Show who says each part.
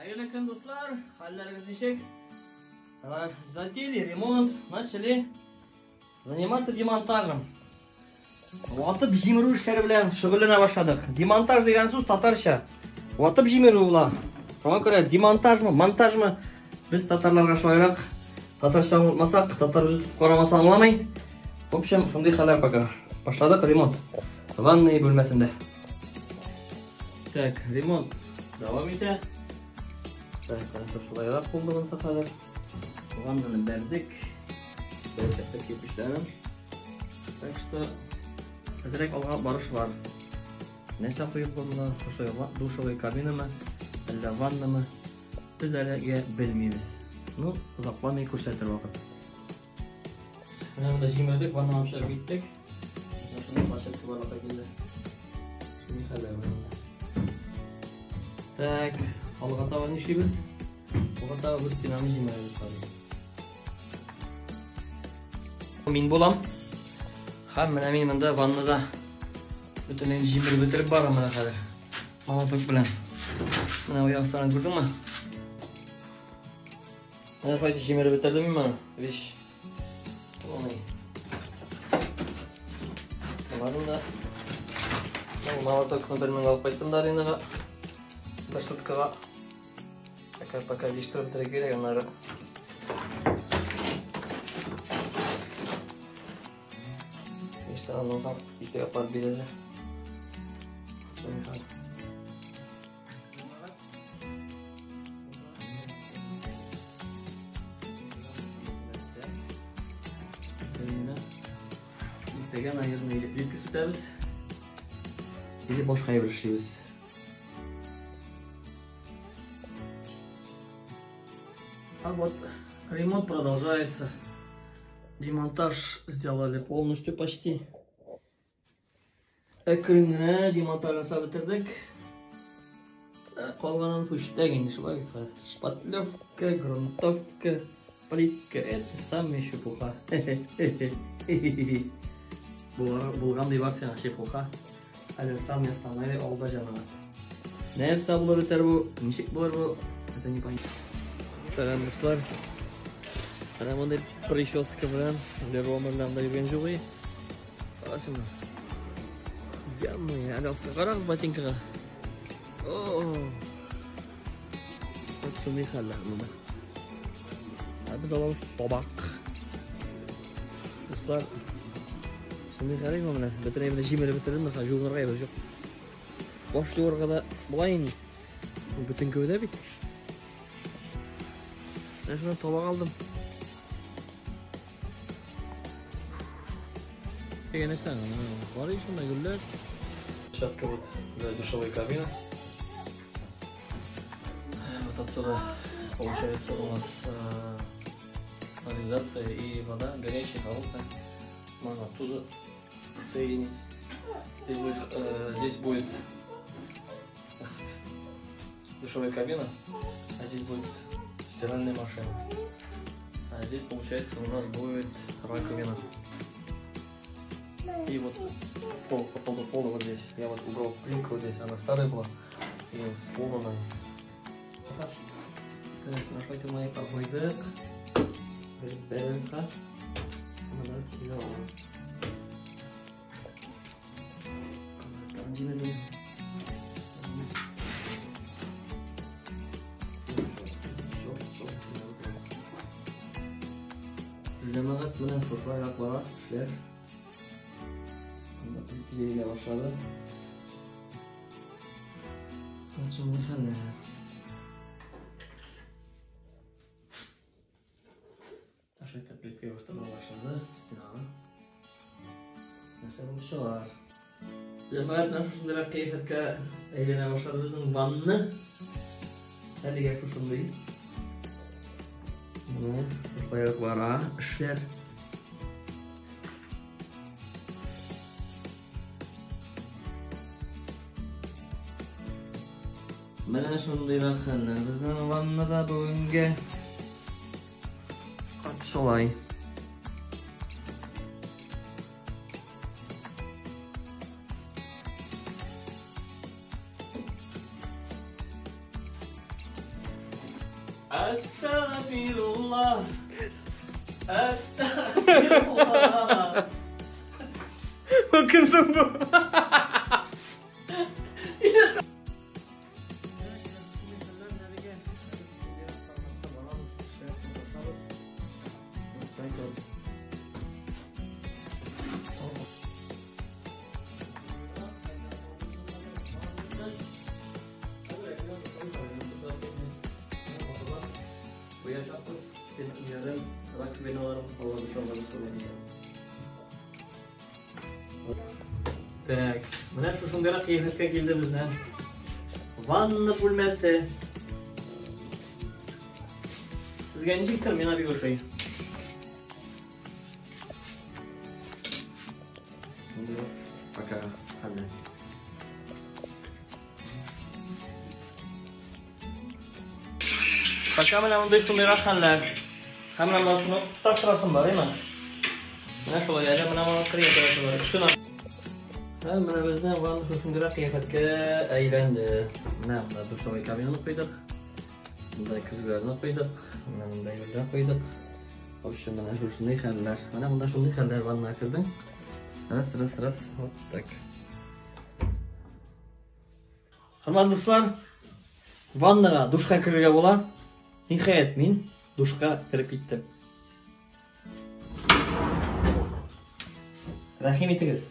Speaker 1: Хәерле көн, дуслар! Хәлләрегез ничек? Затеяли ремонт, начали заниматься демонтажем. Ватып җимерү эшләре белән шөгыльләнә башладык. Демонтаж дигән сүз татарча. Ватып җимерү була. Шуңа күрә демонтажмы, монтажмы без татарларга шулайрак татарча аңлатмасак, татар үзе карамаса аңламый. В общем, шундый хәлләр пока. Башладык ремонт. Ванная бүлмәсендә. Так, ремонт дәвам итә. Так, хорошо, шулайрак булды монысы хәзер. Ваннаны бәрдек. Бәрдек кирпечләрен. Так что, әзрәк алга барыш бар. Нәрсә куеп була, шушы душевый кабинамы, әллә ваннамы, без әлегә белмибез. Ну, озакламый күрсәтер вакыт. Менә монда җимердек, ваннаны чыгып киттек. Менә шундый площадка барлыкка килде. Шундый хәлләр бар монда. Так, алга таба нишлибез? Алга таба без стенаны җимерәбез хәзер. Мин булам. Һәм менә мин монда ваннада бөтенләй җимереп бетереп барам менә хәзер. Молоток белән. Менә уяк стенаны күрдеңме? Менә шулай җимереп бетердем мин моны. Вещь. Полный. Боларын да молотокны бер мең алып кайттым да аренага. Бер суткага. Пока пока җыештырып бетерергә кирәк аннары. Җыештырганнан соң иртәгә апарып бирәләр. Иртәгә, наверное, или плитка сүтәбез, или башка әйбер эшлибез. А вот ремонт продолжается. Демонтаж сделали полностью почти. Әкрен генә демонтаж ясап бетердек. Калганын пүчтәк инде шулай бит хәзер. Шпатлевка, грунтовка, плитка, это самая чепуха. Булган ди бар сиңа чепуха. Әле самый основной алда җәмәгать. Нәрсә булыр бетәр бу, ничек булыр бу, это не понятно. Сәлам, дуслар. Менә мондый прическа белән Леруа Мерлен да йөргән юк. Карасыңмы? Ямы, әле астына карагыз ботинкага. О! Вот шундый хәлләр монда. Ә без алабыз табак. Дуслар, шундый хәл инде менә. Бөтен әйберне җимереп бетердем, хәзер юынырга әйбер юк. Баш юарга да була инде. Бөтен гәүдә бит. Менә шуннан табак алдым. Площадка вот для душевой кабины. Вот отсюда получается у нас канализация и вода горячая, холодная. Можно оттуда соединить. Здесь будет душевая кабина, а здесь будет стиральная машина. А здесь, получается, у нас будет раковина. И вот пол, по полу пола вот здесь. Я вот убрал плитку вот здесь, она старая была и сломанная. Так, нашла мои обойдек. Җәмәгать менә шушылайрак бара эшләр. Анда плитә башлады. Вот шундый хәлләр. Шулай плитка ябыштырыла башлады стенага. Нәрсә булып чыгар? Җәмәгать менә шушындыйрак кыяфәткә әйләнә башлады безнең ванна. Әлегә шушындый. Менә шушылайрак бара эшләр. Менә шундыйрак хәлләр безнең ваннада бүгенгә. Ат шулай. Әстәгъфируллаһ. Әстәгъфируллаһ.
Speaker 2: Бу кем соң бу?
Speaker 1: Так, менә шушындыйрак кыяфәткә килде безнең ванна бүлмәсе. Сезгә ничектер, миңа бик ошый. Пока хәлләр. Пока менә мондый шундыйрак хәлләр. Һәм менә моны тоташтырасың бар, әйме? Менә шулай әле менә моны кырыйсы бар. Шуны. Һәм менә безнең ванна шушындыйрак кыяфәткә әйләнде. Менә монда душевой кабинаны куйдык. Монда көзгеләрне куйдык. Менә монда әйберләр куйдык. В общем, менә шушындый хәлләр. Менә монда шундый хәлләр, ваннага кердең. Раз, раз, раз. Вот так. Хөрмәтле дуслар, ваннага, душка керергә була. Ниһаять, мин душка кереп киттем. Рәхим итегез.